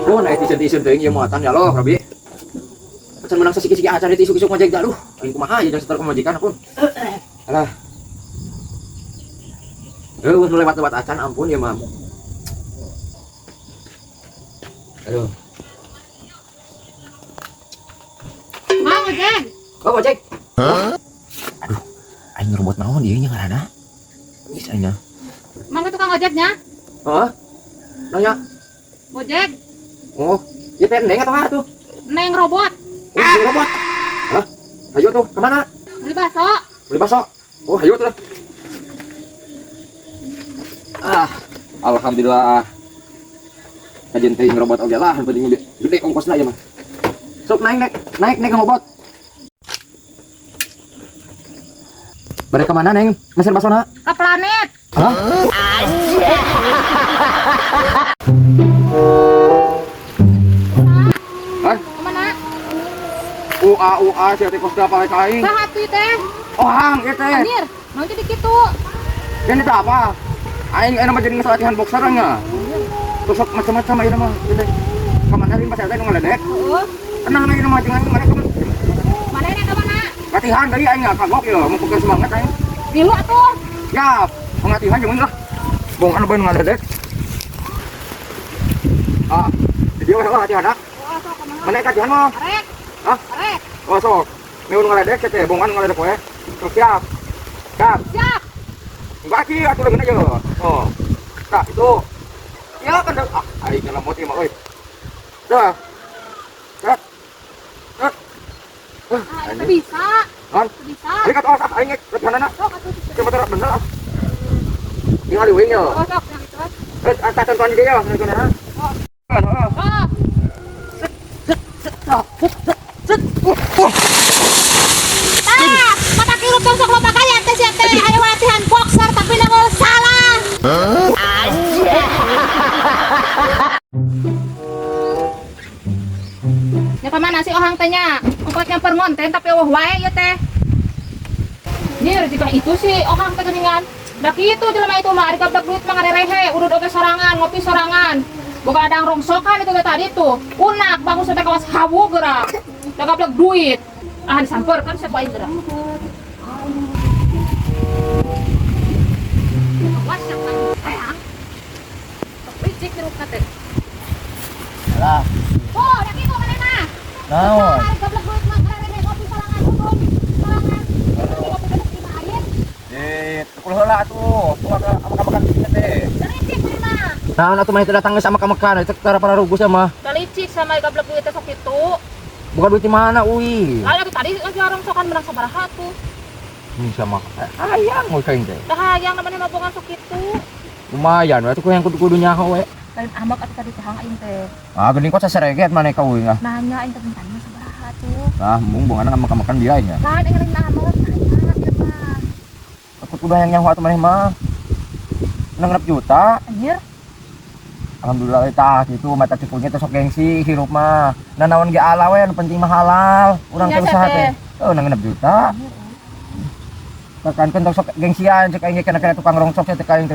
Oh, naik isin-isin teuing ieu muatan ya Allah, Rabi. Can menang sasiki-siki acan itu isuk-isuk ngojek aduh. Aing kumaha ya jangan setor majikan ampun. Alah. Nu lewat-lewat acan ampun ya mah. Aduh. Mang ojek. Oh, ojek. Aduh, aing ngerobot naon ieu nya ngaranna? Geus aing. Mang tukang ojeknya? Heeh. Nanya. Ojek. Oh, ieu teh neng atau apa tuh? Neng robot. Oh, neng robot. Hah? Ayo tuh, kemana? Beli bakso. Beli bakso. Oh, ayo tuh. Ah, alhamdulillah. Kajian teh ngerobot oge lah, penting gede ongkosna ya mah. Sok naik naik naik naik ngerobot. Balik ke mana neng? Mesin bakso na? Ke planet. Hah? Hah? Kemana? UA UA sia teh kosda pale ka aing. Saha tuh teh? Oh, hang ieu teh. Anjir, mau jadi kitu. Ini teh apa? Aing aing mah jadi geus latihan boxer nya. Terus macam-macam ayeuna mah ieu teh. Kamana rin pas eta nu ngaledek? Heeh. Tenang ayeuna mah jangan mana kamu. Mana ini ke mana? Latihan deui aing kagok ieu, mau pukul semangat aing. Milu atuh. Ya, latihan jeung lah. Bongkan bae nu ngaledek. Ah, di dieu we lah latihan ah. Oh, sok kemana? Mana latihan mah? Arek. Hah? Arek. Oh sok. Milu nu ngaledek teh bongkan ngaledek we. Sok siap. Siap. Siap. Enggak sih, atuh leungeun aja. Oh. Nah, itu. Ya kan ah, aing ngelemot ieu mah euy. Dah. Dah. Dah. Ah, itu bisa. Kan? Itu bisa. Aing atuh ah, aing latihanana. Sok atuh. Coba terap bener ah. Tinggal di wing ya. Oh, sok yang itu. Eh, atas tentuan dia ya, latihanana. Oh. Heeh. Oh. Ah, mata kirup tong sok loba gaya teh sia teh. Ayo latihan boxer tapi nangol salah. Ya kemana sih ohang teh nya? Ongkos nyamper ngonten tapi eueuh wae ieu teh. Nyir jika itu sih ohang teh geuningan. Da kitu jelema itu mah ari gablek duit mah ngarerehe, udud oge sorangan, ngopi sorangan. Boga adang rongsokan itu teh tadi tuh. Unak bangun sampai kawas hawu gerak. Da gablek duit. Ah disamperkeun siapa aing gerak. Awas siapa aing. Sok licik dirupna teh. Lah. Oh, da kitu maneh mah. Naon? Ari gablek duit mah ngarerehe ngopi sorangan, udud sorangan. Ngopi besok di aing. Eh, tukul heula atuh. Tukul makan-makan teh. Licik maneh mah. Nah, atuh mah itu datang sama makan, itu tara para rugus ya mah. Da licik sama gablek duit teh sok kitu. Bukan duit di mana, ui. Lalu tadi lagi rongsokan menang sabaraha tuh. Ini sama hayang we kain teh. Dah hayang namanya mabongan sok kitu. Lumayan we atuh yang kudu-kudu nyaho we. Lain amak atuh tadi teh hang aing teh. Ah, geuning kok sasereget maneh ka uing ah. Nanya aing teh mintanya sabaraha tuh. Nah, mung bongan makan-makan dia nya. Lain aing lain amak nanya ieu mah. Aku kudu hayang nyaho atuh maneh mah. 6 juta. Anjir. Alhamdulillah tah gitu mata cukunya teh sok gengsi hirup mah. Nah naon ge ala we nu penting mah halal. Urang teh Nya, usaha teh. teh. Oh, 6 juta. Tekan kan sok gengsian cek aing kena-kena tukang rongsok teh aing teh.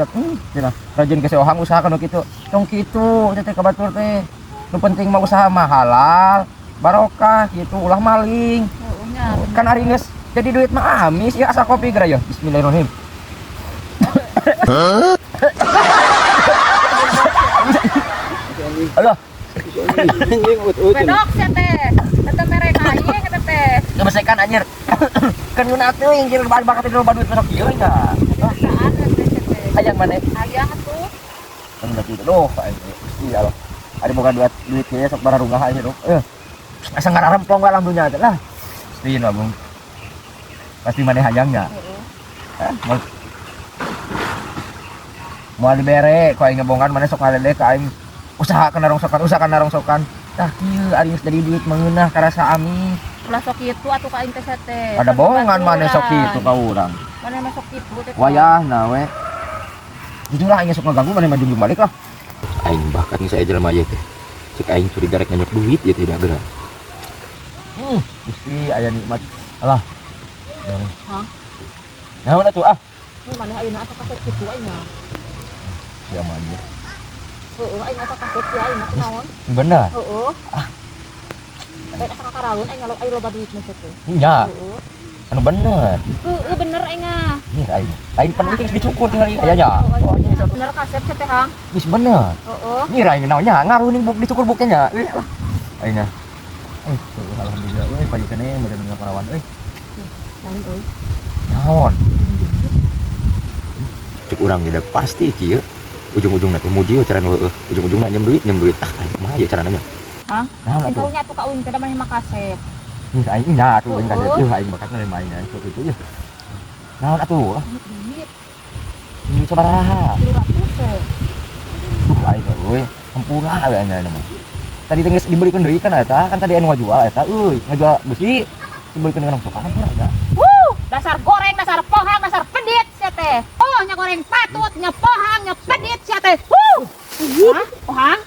Cenah rajin ke ohang usaha kanu kitu. Tong kitu teh ka batur teh. Nu penting mah usaha mah halal, barokah gitu, ulah maling. Heeh nya. Kan ari geus jadi duit mah amis ya asal kopi geura ya. Bismillahirrahmanirrahim. Alah. Bedok sia teh. Eta mere ka aing eta teh. Ngebesekan anjir. Kan ngeunah teuing anjir bahan bakat loba duit masuk kieu nya. Saan teh sia teh. Hayang maneh. Hayang atuh. Kan udah gitu doh, aing. Gusti Allah. Ada boga duit kieu sok bararungah aja doh. Asa ngararemplong we alam dunya teh lah. Gusti nu agung. Pasti maneh hayangnya. Heeh. Hah? Moal dibere ku aing ngebongkan maneh sok ngaledek ka aing. Usaha kana rongsokan, usaha kana rongsokan. Tah kieu ari geus jadi duit mengeunah karasa ami. Ulah sok kitu atuh ka aing teh sia teh. Ada bongan maneh sok kitu ka urang. Maneh mah sok kitu teh. Wayahna we. Jujur lah aing sok ngaganggu maneh mah jungjung balik lah. Aing bahkan saya jelema ieu teh. Cek aing curiga rek nganyok duit ieu teh da geura. Gusti aya nikmat. Alah. Hah? Naon atuh ah? Maneh ayeuna atuh ka sok kitu aing mah. Sia mah anjir. Heeh, aing asa kasep ya, aing mah kunaon. Bener. Heeh. Aing asa kakaraun aing aing loba duit mah teh. Nya, Heeh. anu bener. Heeh, bener aing ah. Nih aing. Lain penting geus dicukur tinggal aya nya. Oh, bener kasep sia teh, Hang. Geus bener. Heeh. Nih aing naonnya ngaruh ning buk dicukur buknya nya. Euy, lah. Aing ah. Eh, tuh, alhamdulillah euy pajikeun mudah-mudahan parawan euy. Lain euy. Naon? Cek urang tidak pasti kieu. Ujung-ujungna teh muji cara nu heueuh. Ujung-ujungna nyem duit, nyem duit. Ah, aing kumaha ieu carana nya? Hang? Naon atuh? Karunya atuh ka uing teh da maneh mah kasep. Ih, aing nya atuh aing kasep. Heeh. Yuh, aing bakatna main aing sok itu yeuh. Naon atuh? Duit Duit sabaraha? 300 teh. Duh, aing euy, hampura we aing mah. Tadi teh geus dibelikeun deui kan eta, kan tadi anu ngajual eta euy, ngajual besi dibelikeun dengan rongsokan hampura eta. Wuh, dasar goreng, dasar pohang, dasar pedit sia teh. Oh, nya goreng patut, nya pohang, nya pedit sia teh. Wuh. Hah? Pohang?